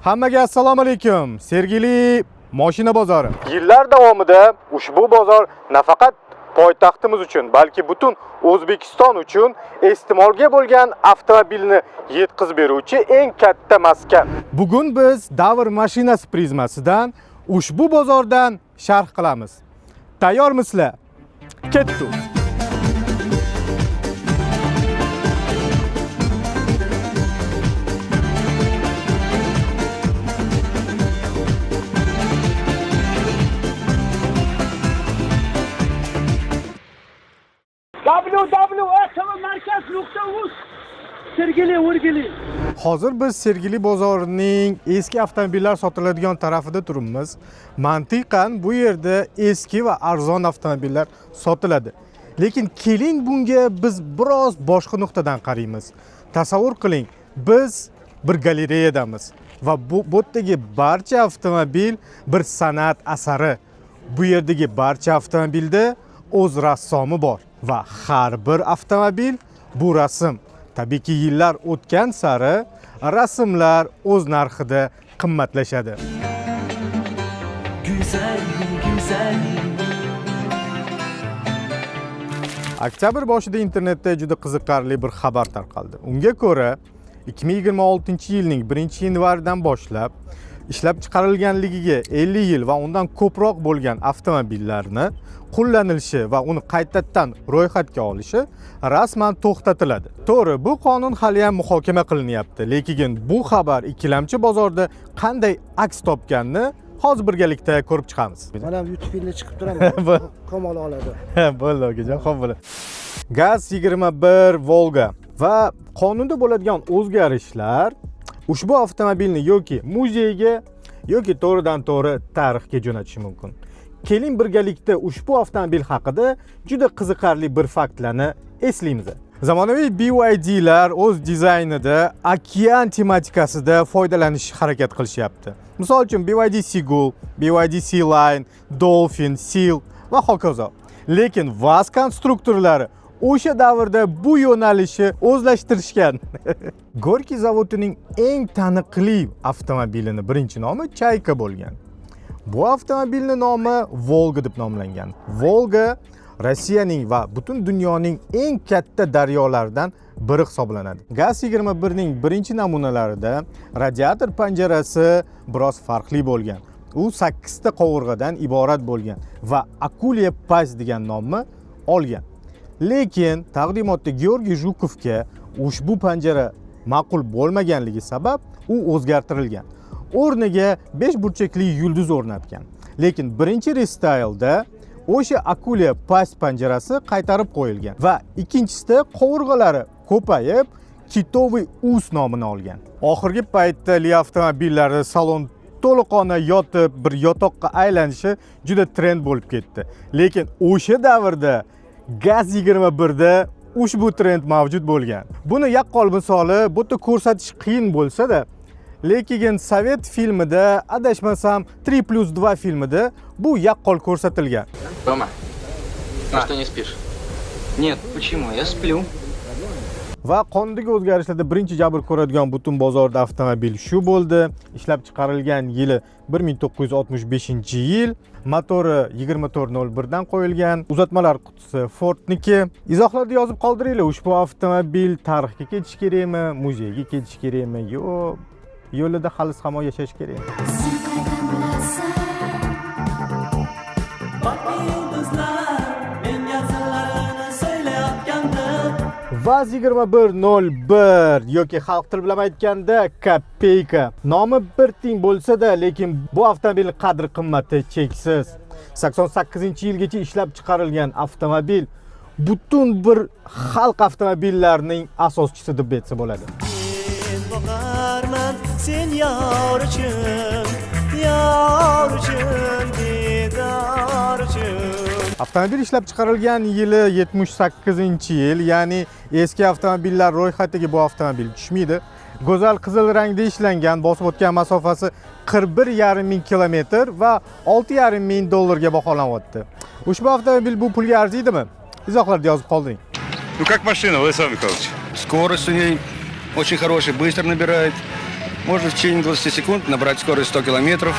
Hammaga assalomu alaykum. Sergeli mashina bozori. Yillar davomida ushbu bozor nafaqat poytaxtimiz uchun, balki butun O'zbekiston uchun iste'molga bo'lgan avtomobilni yetkazib beruvchi eng katta maskan. Bugun biz Davr mashinasi prizmasidan ushbu bozordan sharh qilamiz. Tayyormisizlar? Ketdik. www.merkez.uz Sergeli O'rgili. Hozir biz Sergeli bozorining eski avtomobillar sotiladigan tarafida turibmiz. Mantiqan bu yerda eski va arzon avtomobillar sotiladi. Lekin keling, bunga biz biroz boshqa nuqtadan qaraymiz. Tasavvur qiling, biz bir galereyadamiz va bu yerdagi barcha avtomobil bir san'at asari. Bu yerdagi barcha avtomobilda o'z rassomi bor va har bir avtomobil bu rasm. Tabiiyki, yillar o'tgan sari rasmlar o'z narxida qimmatlashadi. Güzelim, güzelim. Oktyabr boshida internetda juda qiziqarli bir xabar tarqaldi. Unga ko'ra, 2026-yilning 1-yanvaridan boshlab ishlab chiqarilganligiga 50 yil va undan ko'proq bo'lgan avtomobillarni qo'llanilishi va uni qaytadan ro'yxatga olishi rasman to'xtatiladi. To'g'ri, bu qonun hali ham muhokama qilinyapti, lekin bu xabar ikkilamchi bozorda qanday aks topganini hozir birgalikda ko'rib chiqamiz. Mana YouTube'da chiqib turaman. Kamol oladi. Bo'ldi, okajon, xo'p bo'ladi. Gaz 21 Volga va qonunda bo'ladigan o'zgarishlar ushbu avtomobilni yoki muzeyga, yoki to'g'ridan to'g'ri tarixga jo'natishi mumkin. Keling, birgalikda ushbu avtomobil haqida juda qiziqarli bir faktlarni eslaymiz. Zamonaviy BYDlar o'z dizaynida okean tematikasida foydalanish harakat qilishyapti. Misol uchun, BYD Seagull, BYD Sea Lion, Dolphin, Seal va hokazo. Lekin VAZ konstruktorlari o'sha davrda bu yo'nalishni o'zlashtirishgan. Gorkiy zavodining eng taniqli avtomobilini birinchi nomi Chayka bo'lgan. Bu avtomobilning nomi Volga deb nomlangan. Volga Rossiyaning va butun dunyoning eng katta daryolaridan biri hisoblanadi. Gaz 21 ning birinchi namunalarida radiator panjarasi biroz farqli bo'lgan. U 8 ta qovurg'adan iborat bo'lgan va Акулья пасть degan nomni olgan. Lekin taqdimotda Georgiy Jukovga ushbu panjara ma'qul bo'lmaganligi sabab u o'zgartirilgan. O'rniga 5 burchakli yulduz o'rnatgan. Lekin birinchi restaylda o'sha акулья пасть panjarasi qaytarib qo'yilgan va ikkinchisida qovurg'alari ko'payib, китовый ус nomini olgan. Oxirgi paytda Li avtomobillari salon to'laqona yotib bir yotoqqa aylanishi juda trend bo'lib ketdi. Lekin o'sha davrda Gaz 21 da ushbu trend mavjud bo'lgan. Buni yaqqol misoli bu yerda ko'rsatish qiyin bo'lsa-da, lekin sovet filmida, adashmasam, 3+2 filmida bu yaqqol ko'rsatilgan. Рома, ну что не спишь? Нет, почему? Я сплю. Va qonundagi o'zgarishlarda birinchi jabr ko'radigan butun bozorda avtomobil shu bo'ldi. Ishlab chiqarilgan yili 1965-yil, motori 2401 dan qo'yilgan, uzatmalar qutisi Fordniki. Izohlarda yozib qoldiringlar, ushbu avtomobil tarixga ketishi kerakmi, muzeyga ketishi kerakmi, yo yo'lida hali hamon yashash kerakmi? Sen qaydan bilasan? Balki yulduzlar menga sirlarini so'ylayotgandir. VAZ 2101 yoki xalq tili bilan aytganda Kopeyka. Nomi bir tiyin bo'lsa-da, lekin bu avtomobil qadr qimmati cheksiz. 88-yilgacha ishlab chiqarilgan avtomobil butun bir xalq avtomobillarining asoschisi deb aytsa bo'ladi. Men boqarman sen yor uchun, yor uchun, didor uchun. Avtomobil ishlab chiqarilgan yili 78-yil, ya'ni eski avtomobillar ro'yxatiga bu avtomobil tushmaydi. Go'zal qizil rangda ishlangan, bosib o'tgan masofasi 41,5 ming kilometr va 6,5 ming dollarga baholanyapti. Ushbu avtomobil bu pulga arziydimi? Izohlarda yozib qoldiring. Ну как машина, Владислав Михайлович? Скорость у ней очень хорошая, быстро набирает. Можно в течение 20 секунд набрать скорость 100 километров.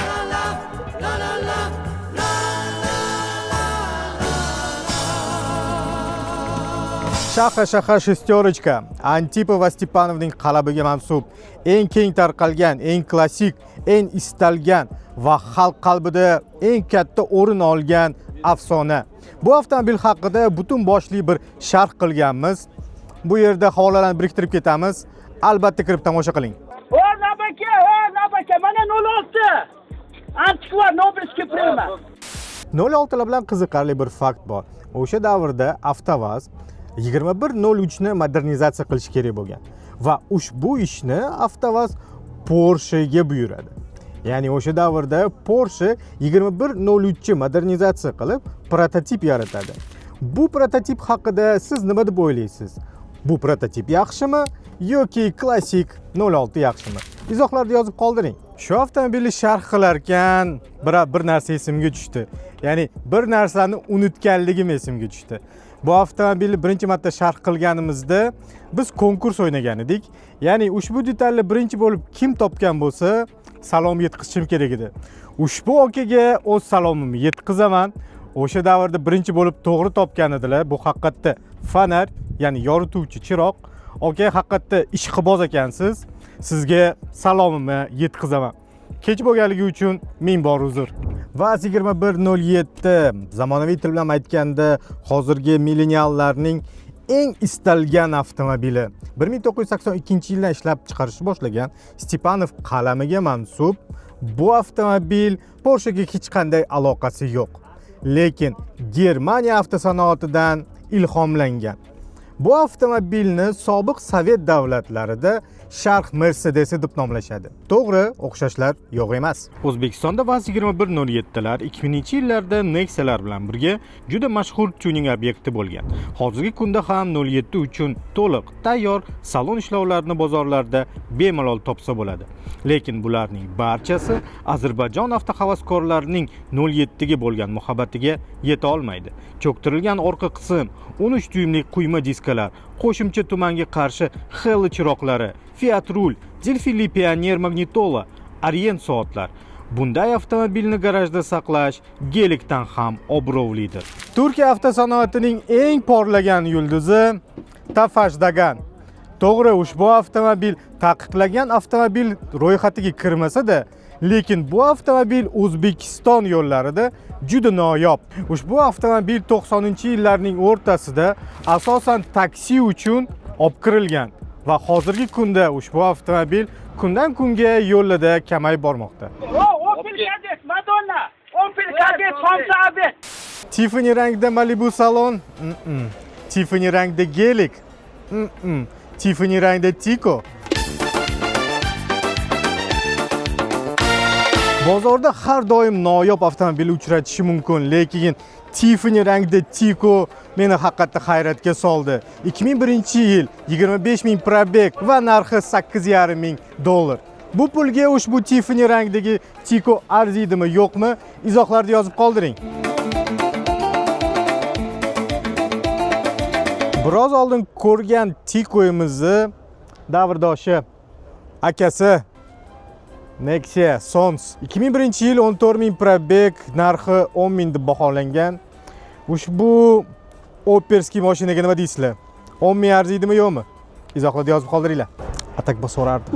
Shaha shaha шестерочка Antipova Stepanovning qalamiga mansub eng keng tarqalgan, eng klassik, eng istalgan va xalq qalbida eng katta o'rin olgan afsona. Bu avtomobil haqida butun boshli bir sharh qilganmiz. Bu yerda havolalarni biriktirib ketamiz. Albatta kirib tomosha qiling. O Nabaka, o Nabaka, mana 06. Antikvar Nobelskiy premiya. 06 lar bilan qiziqarli bir fakt bor. O'sha davrda AvtoVAZ 2103 ni modernizatsiya qilish kerak bo'lgan va ushbu ishni AvtoVAZ Porsche'ga buyuradi. Ya'ni o'sha davrda Porsche 2103 ni modernizatsiya qilib prototip yaratadi. Bu prototip haqida siz nima deb o'ylaysiz? Bu prototip yaxshimi yoki klassik 06 yaxshimi? Izohlarda yozib qoldiring. Shu avtomobilni sharh qilarkan bir narsa esimga tushdi. Ya'ni bir narsani unutganligim esimga tushdi. Bu avtomobilni birinchi marta sharh qilganimizda biz konkurs o'ynagan edik. Ya'ni ushbu detalni birinchi bo'lib kim topgan bo'lsa, salom yetkazishim kerak edi. Ushbu okaga o'z salomimni yetkazaman. O'sha davrda birinchi bo'lib to'g'ri topgan edilar. Bu haqiqatda fonar, ya'ni yorituvchi chiroq. Aka, haqiqatda ishqiboz ekansiz. Sizga salomimni yetkazaman. Kech bo'lganligi uchun ming bor uzr. VAZ 2107 zamonaviy til bilan aytganda hozirgi milleniallarning eng istalgan avtomobili. 1982-yildan ishlab chiqarishni boshlagan Stepanov qalamiga mansub bu avtomobil Porsche'ga hech qanday aloqasi yo'q. Lekin Germaniya avtosanoatidan ilhomlangan. Bu avtomobilni sobiq Sovet davlatlarida Sharq Mercedesi deb nomlashadi. To'g'ri, o'xshashlar yo'q emas. O'zbekistonda VAZ 2107 lar 2000-yillarda Nexia'lar bilan birga juda mashhur tuning obyekti bo'lgan. Hozirgi kunda ham 07 uchun to'liq tayyor salon ishlovlarini bozorlarda bemalol topsa bo'ladi. Lekin bularning barchasi Ozarbayjon avtohavaskorlarining 07 ga bo'lgan muhabbatiga yeta olmaydi. Cho'ktirilgan orqa qism, 13 dyuymlik quyma diskalar, qo'shimcha tumanga qarshi Hella chiroqlari, Fiat rul, Delfili Pioneer magnitola, Orient soatlar. Bunday avtomobilni garajda saqlash Gelikdan ham obro'lidir. Turkiya avtosanoatining eng porlagan yulduzi Tofaş Dagan. To'g'ri, ushbu avtomobil taqiqlangan avtomobil ro'yxatiga kirmasa-da, lekin bu avtomobil O'zbekiston yo'llarida juda noyob. Ushbu avtomobil 90-yillarning o'rtasida asosan taksi uchun olib kirilgan va hozirgi kunda ushbu avtomobil kundan kunga yo'llarda kamayib bormoqda. O Opel Kadett, Madonna. Opel Kadett, somsa obed. Tiffany rangda Malibu salon, Tiffany rangda Gelik, Tiffany rangda Tico. Bozorda har doim noyob avtomobil uchratishi mumkin, lekin Tiffany rangda Tico meni haqiqatda hayratga soldi. 2001-yil, 25 ming пробег va narxi 8,5 ming dollar. Bu pulga ushbu Tiffany rangdagi Tico arziydimi, yo'qmi? Izohlarda yozib qoldiring. Biroz oldin ko'rgan Tico'mizni davrdoshi akasi Nexia Sons 2001-yil 14 ming пробег, narxi 10 ming deb baholangan. Ushbu Operskiy mashinaga nima deysizlar? 10 ming arziydimi, yo'qmi? Izohlarda yozib qoldiringlar. Atak bosorardi.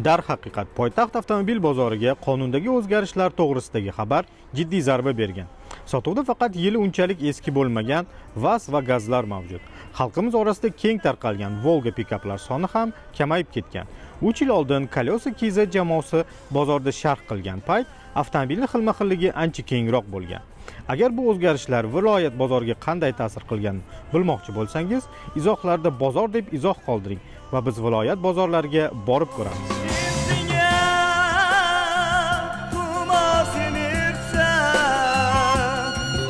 Darhaqiqat, poytaxt avtomobil bozoriga qonundagi o'zgarishlar to'g'risidagi xabar jiddiy zarba bergan. Sotuvda faqat yili unchalik eski bo'lmagan VAZ va gazlar mavjud. Xalqimiz orasida keng tarqalgan Volga pikaplar soni ham kamayib ketgan. 3 yil oldin Kolesa KZ jamoasi bozorda sharh qilgan payt avtomobilning xilma-xilligi ancha kengroq bo'lgan. Agar bu o'zgarishlar viloyat bozoriga qanday ta'sir qilganini bilmoqchi bo'lsangiz, izohlarda bozor deb izoh qoldiring va biz viloyat bozorlariga borib ko'ramiz. Senga humo senirsan,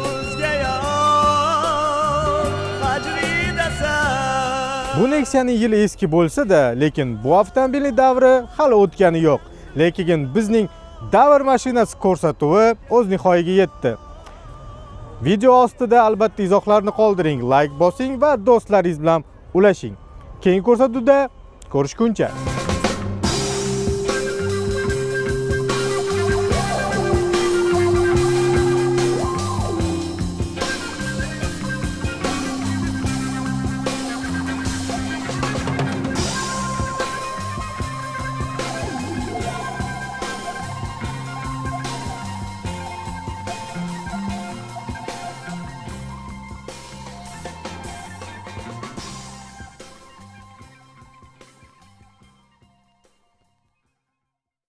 o'zga yor hajridasan. Bu Nexia'ning yili eski bo'lsa-da, lekin bu avtomobilning davri hali o'tgani yo'q. Lekin bizning davr mashinasi ko'rsatuvi o'z nihoyiga yetdi. Video ostida albatta izohlarni qoldiring, like bosing va do'stlaringiz bilan ulashing. Keyingi ko'rsatuvda ko'rishguncha.